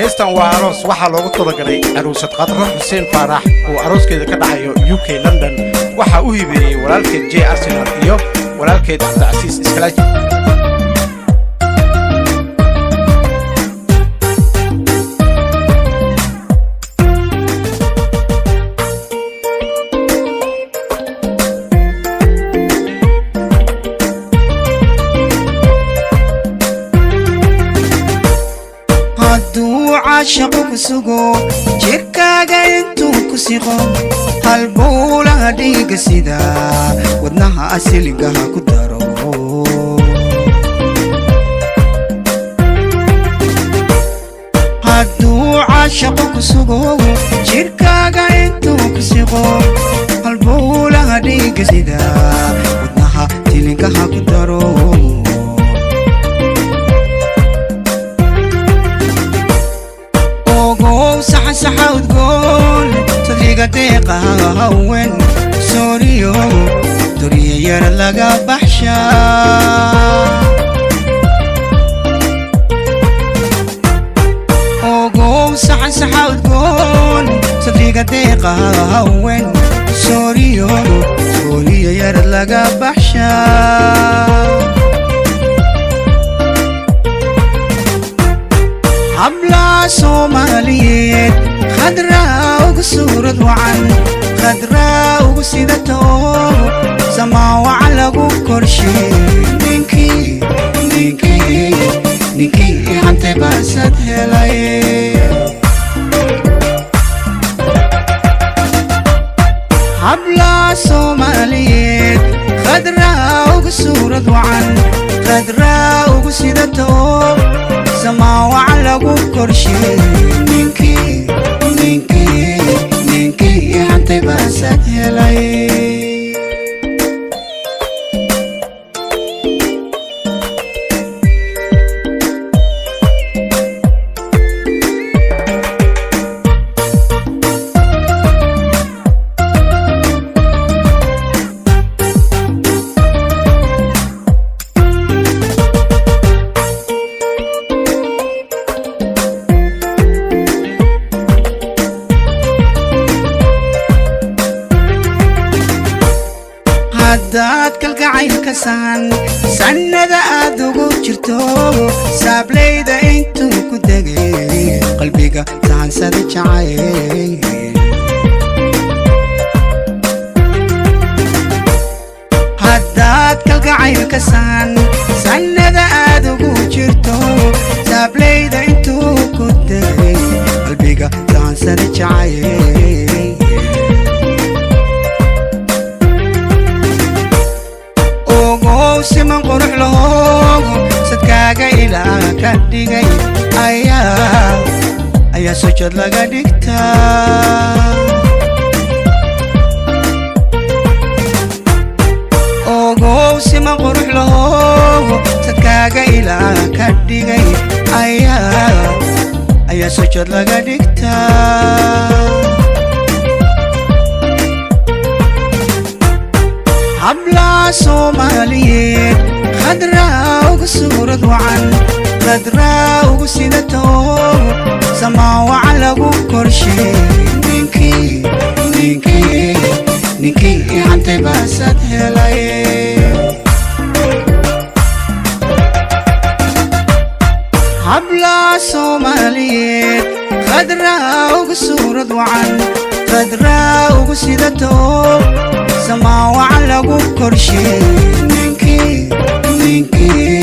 Heestan waa aroos. Waxaa loogu talagalay aroosad Khadro Xuseen Faarax oo arooskeeda ka dhacayo UK, London. Waxaa u hibeeyey walaalkeed J Arsenal iyo walaalkeed Cabdicasiis Iskalaaji. Hadduu caashaqu ku sugo, jirkaaga intuu ku siqo, halbowlaha dhiiga sida wadnaha asiligaha ku daro. Hadduu caashaqu ku sugo, jirkaaga intuu ku siqo, halbowlaha dhiiga sida wadnaha tilinkaha ku daro. Ogow saxansaxa udgoon, sadriga deeqa hawen sooriyo doriya yara laga baxshaa. Ogow saxansaxa udgoon, sadriga deeqa hawen sooriyo sooriya yara laga baxshaa. Hablaa Soomaaliyeed, Khadraa ugu suurad wacan, Khadraa ugu sidato, samaawaca lagu korsheey. Ninkii, ninkii, ninkii hantay baasad helay. Hablaa Soomaaliyeed, Khadraa ugu suurad wacan, Khadraa ugu sidato, samaawaca lagu korsheey. Ninkii, ninkii, ninkii hantay baasad helay. Haddaad kalgacaylka sahan sannada aad ugu jirto, saablayda intuu ku degay qalbiga sahansada jacayl. Haddaad kalgacaylka sahan sannada aad ugu jirto, saablayda intuu ku degay qalbiga sahansada jacayl. Ogow siman qurux lahoogo, sadkaaga ilaa ka dhigay ayaa sojod laga dhigtaa. Ogow siman qurux lahoogo, sadkaaga ilaa ka dhigay ayaa sojod laga dhigtaa. Hablaa Soomaaliyeed, Khadraa ugu suurad wacan, Khadraa ugu sidato, samaawaca lagu korsheey. Ninkii, ninkii, ninkii hantay baasad helay. Hablaa Soomaaliyeed, Khadraa ugu suurad wacan, Khadraa ugu sidato, samaawaca lagu korsheey. Ninkii, ninkii